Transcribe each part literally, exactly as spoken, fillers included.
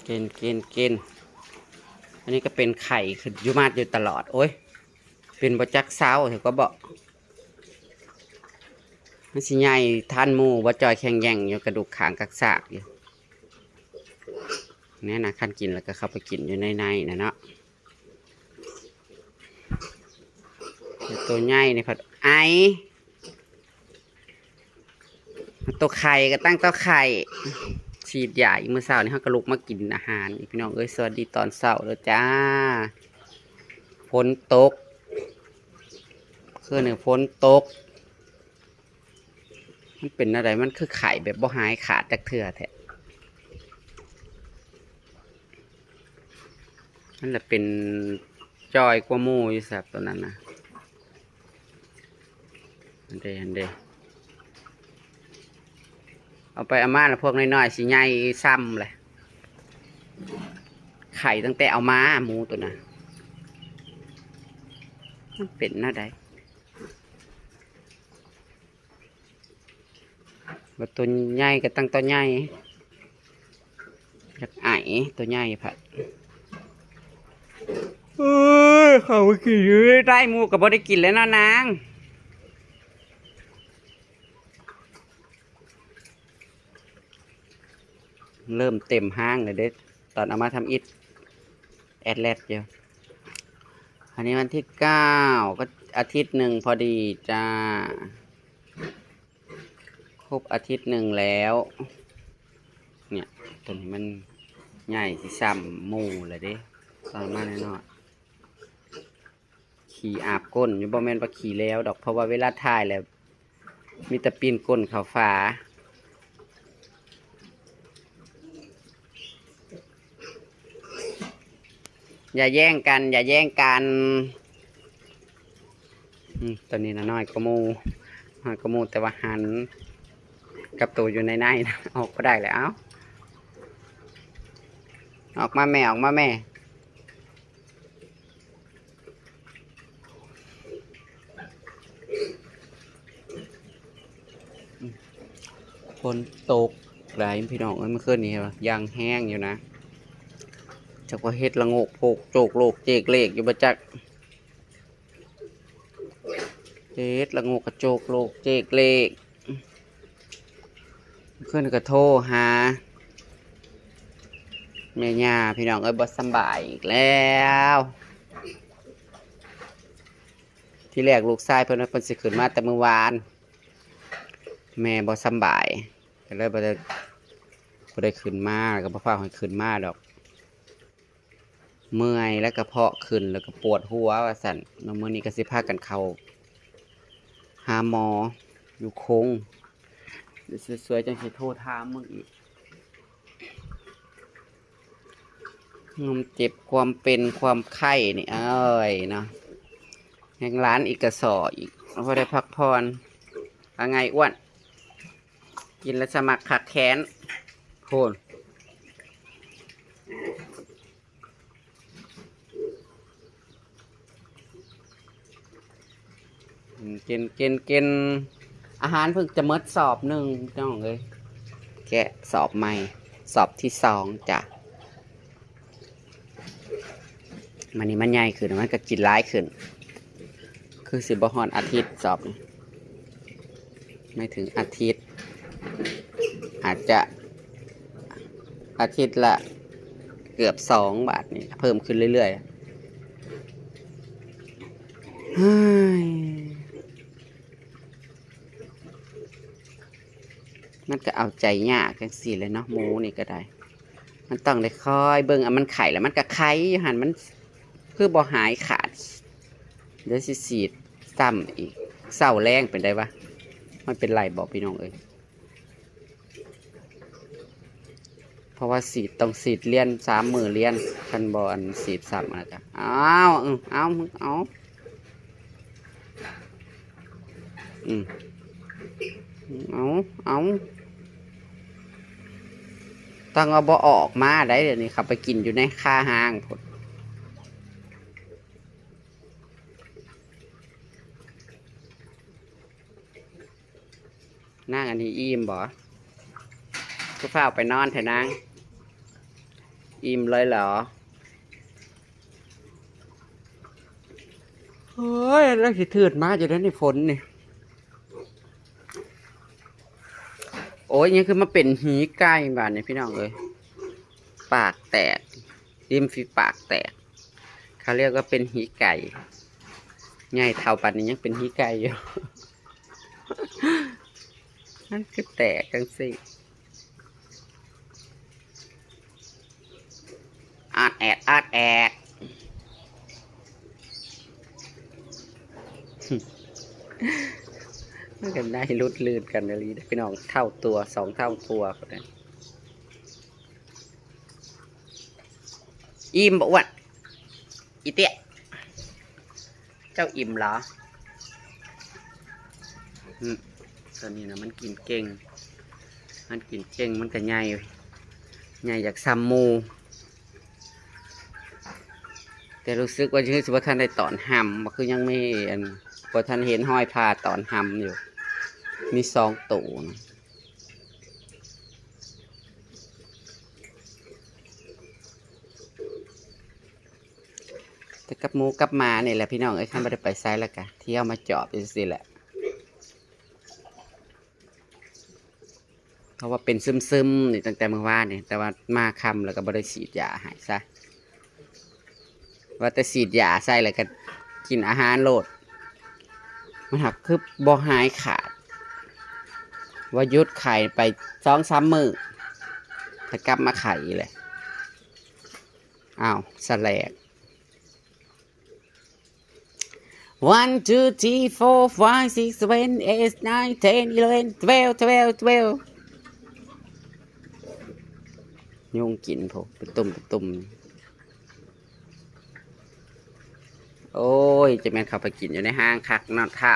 กินกินกิน อันนี้ก็เป็นไข่คืออยู่มาอยู่ตลอด โอ้ย เป็นบ่จักเซาเถอะก็บอก มันสิใหญ่ทันหมู่บ่ จอยแข็งแย่งอยู่ กระดูกขางกักซากอยู่ เนี่ยนะ คันกินแล้วก็เข้าไปกินอยู่ในในนะเนาะ ตัวใหญ่นี่พัดไอ ตัวไข่ก็ตั้งตัวไข่ ฉีดยาอีกมื้อเช้านี่ เฮาก็ลุกมากินอาหารอีก พี่น้องเอ้ย สวัสดีตอนเช้าเด้อจ้า ฝนตก คืนนี้ฝนตก มันเป็นอะไร มันคือไข่แบบบ่หายขาดจักเทื่อแท้ นั่นแหละเป็นจอยกว่าหมู่อยู่ สัตว์ตัวนั้นนะ อันเด อันเด เอาไปเอามาแล้วพวกน้อยๆ สิใหญ่ซ้ำเลย ไข่ตั้งแต่เอามา หมู่ตัวนั้น มันเป็นแนวใด บัดตัวใหญ่ก็ตั้งตัวใหญ่ อยากไอตัวใหญ่พัด เอ้ย เขาไปกินอยู่ได้ หมู่ก็บ่ได้กินแล้วเนาะนาง เริ่มเต็มห้างเลยเด้ ตอนเอามาทำอิฐ แอดแลดอยู่ อันนี้วันที่เก้า ก็อาทิตย์หนึ่งพอดีจ้า ครบอาทิตย์หนึ่งแล้ว เนี่ย ตัวนี้มันใหญ่สิซ้ำหมู่เลยเด้ ตอนมาแน่นอน ขี้อาบก้นอยู่ บ่แม่นว่าขี้แล้วดอก เพราะว่าเวลาถ่ายแล้ว มีแต่ปีนก้นเข้าฝา อย่าแย่งกัน อย่าแย่งกัน อืม ตัวนี้นะน้อยกว่าหมู่ น้อยกว่าหมู่ แต่ว่าหันกับตัวอยู่ในในนะ ออกก็ได้แหละ เอ้า ออกมาแม่ ออกมาแม่ ฝนตกหลายพี่น้องเอ้ย เมื่อคืนนี้ว่าอย่างแห้งอยู่นะ จักว่าเฮ็ดละโงกโพกโจกโลกเจกเลกอยู่บ่จัก เฮ็ดละโงกกระโจกโลกเจกเลก เมื่อคืนก็โทรหา แม่ย่าพี่น้องเอ้ย บ่สำบายอีกแล้ว ที่แรกลูกชายเพิ่นว่าเพิ่นสิขึ้นมาแต่มื้อวาน แม่บ่สำบาย ก็เลยบ่ได้ บ่ได้ขึ้นมา ก็บ่ฟ้าวให้ขึ้นมาดอก เมื่อยแล้วกระเพาะขึ้น แล้วก็ปวดหัวว่าซั่น แล้วมื้อนี้ก็สิพากันเข้าหาหมออยู่คง เดี๋ยวสวยๆ จังสิโทรถามมึงอีก ความเจ็บความเป็นความไข้นี่ เอ้ยเนาะ แฮงหลานอีกกะซ้ออีก บ่ได้พักผ่อน ว่าไงอ้วน กินแล้วสมัครคักแค้น โพน อืม กิน กิน กิน อาหารเพิ่งจะหมดสอบหนึ่งพี่น้องเอ้ย แกะสอบใหม่ สอบที่สองจ้ะ มันนี่มันใหญ่ขึ้น มันก็กินหลายขึ้น คือสิบ่ฮอดอาทิตย์สอบนี่ ไม่ถึงอาทิตย์ อาจจะอาทิตย์ละเกือบสอง บาดนี่ เพิ่มขึ้นเรื่อยๆ เฮ้ย มันก็เอาใจยากจังซี่แหละเนาะ หมู่นี่ก็ได้ มันต้องได้คอยเบิ่ง อ่ะ มันไข้แล้วมันก็ไข้อยู่หั่น มันคือบ่หายขาด เดี๋ยวสิฉีดซ้ำอีก เช้าแลงเป็นไดวะ มันเป็นไรบ่พี่น้องเอ้ย เพราะว่าฉีดต้องฉีดเรียนสามมื้อเรียน คันบ่อันฉีดซ้ำนะจ๊ะ อ้าว อือ เอา มึงเอา อืม เอา เอา ต้องเอาบ่ออกมาได้ เดี๋ยวนี้เขาไปกินอยู่ในคาห้างพุ้น นางอันนี้อิ่มบ่ คือฟ้าวไปนอนแท้นาง อิ่มเลยเหรอ เฮ้ย แล้วสิถืดมาจะได้ในฝนนี่ โอ้ย ยังคือมาเป็นหีไก่บาดนี่พี่น้องเอ้ย ปากแตก ริมฝีปากแตก เขาเรียกว่าเป็นหีไก่ ใหญ่เท่าปานนี้ยังเป็นหีไก่อยู่ มันคือแตกจังซี่ อาดแอด อาดแอด มันกันได้ลุดลื่นกันเลยพี่น้อง เท่าตัว สองเท่าตัว อิ่มบ่อ้วน อีเตี้ย เจ้าอิ่มเหรอ อืม ตัวนี้นะมันกินเก่ง มันกินเก่ง มันก็ใหญ่ ใหญ่อยากซ้ำหมู่ แต่รู้สึกว่าคือสิบ่ทันได้ตอนหำ บ่คือยังมีอัน บ่ทันเห็นห้อยพาตอนหำอยู่ มีสองตัวนะ แต่กับหมูกับหมานี่แหละพี่น้องเอ้ย คันบ่ได้ไปไสแล้วกะเที่ยวมาจอบจังซี่แหละ เพราะว่าเป็นซึมๆนี่ตั้งแต่มื้อวานนี่ แต่ว่ามาค่ำแล้วก็บ่ได้ฉีดยาให้ซะ ว่าแต่ฉีดยาใส่แล้วก็กินอาหารโลด มันหักคือบ่หายขาด ว่าหยุดไข้ไปสองสามมื้อ แต่กลับมาไข้อีกเลย อ้าว สะแหลก one two three four five six seven eight nine ten eleven twelve twelve twelve ยุงกินพวกเป็นตุ่มเป็นตุ่ม โอ้ย จะแม่นเข้าไปกินอยู่ในห้างคักเนาะเฒ่า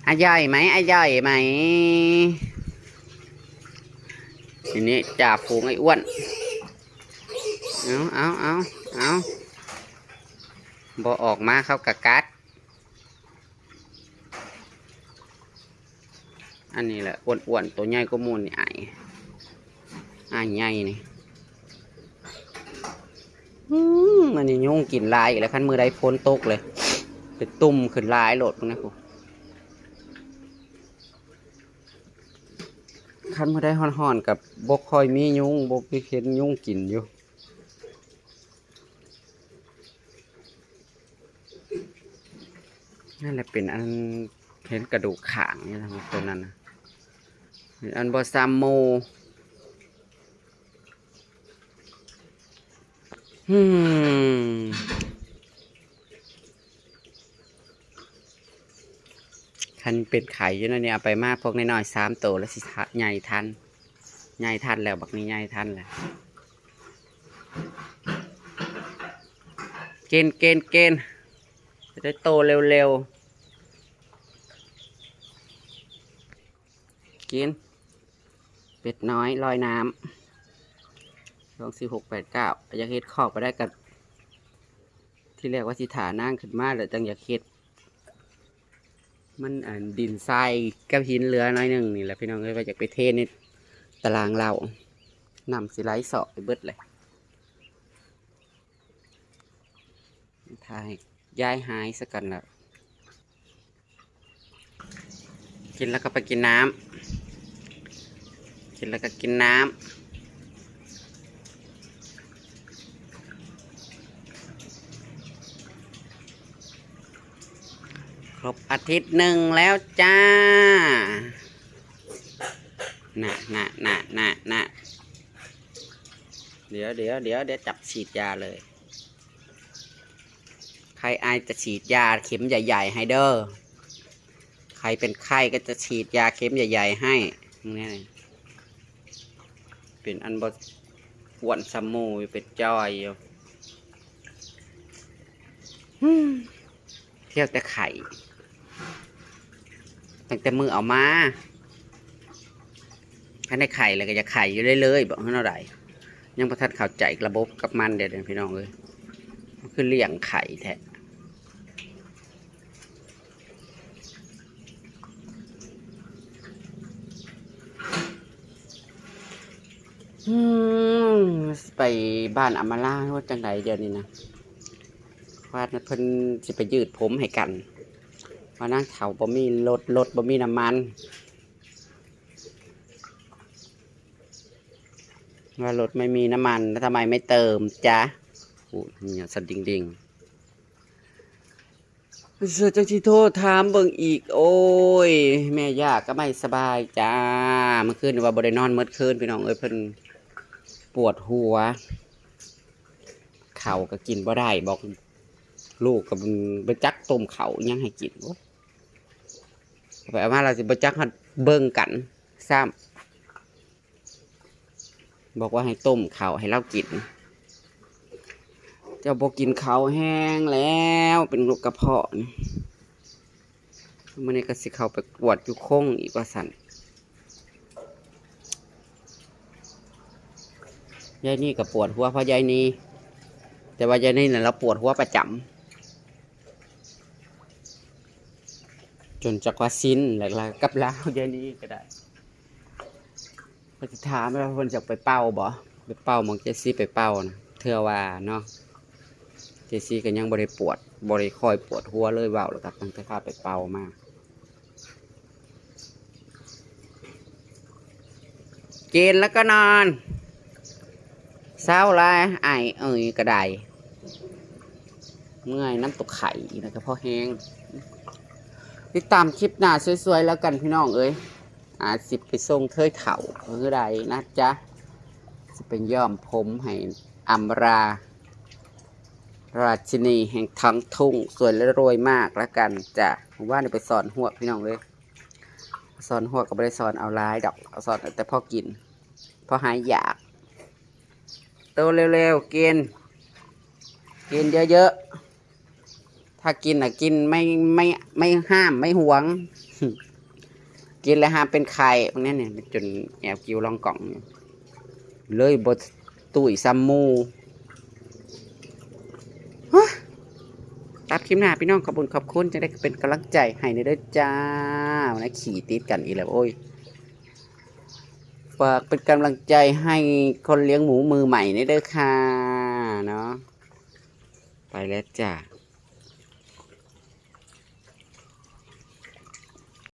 อร่อยไหม อร่อยไหม ทีนี้จ่าฝูงไอ้อ้วน เอาเอาเอาเอา บ่ออกมาเขากะกัด อันนี้แหละอ้วนๆ ตัวใหญ่กว่าหมู่นี่ อ้าย อ้ายใหญ่นี่ อืม อันนี้ยุงกินหลายอีกแล้ว คันมื้อใดฝนตกเลย เป็นตุ่มขึ้นหลายโลดพวกนั้นพู้น คันมื้อใดฮ้อนๆ กับบ่ค่อยมียุง บ่เห็นยุงกินอยู่ นั่นแหละเป็นอันเห็นกระดูกข้างนี่นะ ตัวนั้นนะ เป็นอันบ่ซ้ำหมู่ อืม คันเป็นไข้อยู่นั่นนี่ เอาไปมาพวกน้อยๆ สามตัวแล้วสิทะ ใหญ่ทัน ใหญ่ทันแล้ว บักนี้ใหญ่ทันแล้ว กิน กิน กิน จะได้โตเร็วๆ กิน เป็ดน้อยลอยน้ำ สองสี่หกแปดเก้า อยากเฮ็ดคอกไปได้กับ ที่แรกว่าสิถ่านางขึ้นมาแล้วจังอยากเฮ็ด มันอันดินทรายกับหินเหลือน้อยหนึ่งนี่แหละพี่น้องเอ้ย ว่าอยากไปเทในตารางเหล้า น้ำสิไหลเซาะไปเบิดเลย ถ่ายย้ายหายซะก่อนละ กินแล้วก็ไปกินน้ำ กินแล้วก็กินน้ำ ครบอาทิตย์หนึ่งแล้วจ้า น่ะ น่ะ น่ะ น่ะ น่ะ เดี๋ยว เดี๋ยว เดี๋ยว เดี๋ยวจับฉีดยาเลย ใครไอจะฉีดยาเข็มใหญ่ๆ ให้เด้อ ใครเป็นไข้ก็จะฉีดยาเข็มใหญ่ๆ ให้ นี่ เป็นอันบ่อ้วนซ้ำหมู่อยู่ เป็นจ้อยอยู่ อืม เที่ยวแต่ไข้ ตั้งแต่มื้อเอามา คันได้ไข้แล้วก็อยากไข้อยู่เรื่อยๆ บอกให้เฮาได้ ยังบ่ทันเข้าใจระบบกับมันเด้อพี่น้องเอ้ย มันคือเลี้ยงไข้แท้ อืม อืม สิไปบ้านอำมาลาหรือว่าจั่งใดเดี๋ยวนี้นะ ว่าเพิ่นสิไปยืดผมให้กัน ว่านางเฒ่าบ่มีรถ รถบ่มีน้ำมัน ว่ารถไม่มีน้ำมัน แล้วทำไมไม่เติมจ๊ะ โอ้ย เนี่ยสั่นดิ่งๆ เสือจังสิโทรถามเบิ่งอีก โอ้ย แม่ย่าก็ไม่สบายจ้า เมื่อคืนนี่ว่าบ่ได้นอนเมื่อคืน พี่น้องเอ้ย เพิ่นปวดหัว ข้าวก็กินบ่ได้ บอกลูกก็บ่จักต้มข้าวอิหยังให้กิน โอ้ย ไปเอามาแล้วสิบ่จักฮอดเบิ่งกันซ้ำ บอกว่าให้ต้มข้าวให้เรากิน เจ้าบ่กินข้าวแห้งแล้ว เป็นโรคกระเพาะนี่ มื้อนี้ก็สิเข้าไปกวดอยู่คงอีกว่าซั่น ยายนี่ก็ปวดหัวเพราะยายนี่ แต่ว่ายายนี่น่ะเราปวดหัวประจำ จนจักว่าสิ้นแล้วล่ะกับลาวยายนี่ก็ได้ ก็สิถามว่าเพิ่นจะไปเป่าบ่ ไปเป่าหม่องเจซี่ไปเป่านะ เทื่อว่าเนาะ เจซี่ก็ยังบ่ได้ปวด บ่ได้ค่อยปวดหัวเลย เว้าแล้วก็ตั้งแต่พาไปเป่ามา กินแล้วก็นอน เซาหลาย ไอเอ่ยก็ได้ เมื่อยนำตัวไข้นะ ก็พอแฮง ติดตามคลิปหน้าสวยๆแล้วกันพี่น้องเอ้ย อาจสิไปส่งเทยเฒ่าคือใดนะจ๊ะ สิไปย้อมผมให้อำมาลา ราชินีแห่งทั้งทุ่ง สวยและรวยมากแล้วกันจ้ะ ว่าไปสอนฮวกพี่น้องเอ้ย สอนฮวกก็บ่ได้สอนเอาหลายดอก สอนแต่พอกิน พอหายอยาก โตเร็วๆ กิน กินเยอะๆ ถ้ากินน่ะกินไม่ ไม่ ไม่ห้ามไม่หวง กินแล้วห้ามเป็นไข้ พวกนี้เนี่ย จนแอบกิวลองกล่องอยู่ เลยบ่ตุ้ยซ้ำหมู่ ฮะ ตัดคลิปหน้าพี่น้อง ขอบคุณขอบคุณ จะได้เป็นกำลังใจให้ในเด้อจ้า วันนี้ขี่ติดกันอีกแล้ว โอ้ย ฝากเป็นกำลังใจให้คนเลี้ยงหมูมือใหม่ในเด้อค่ะ เนาะ ไปแล้วจ้า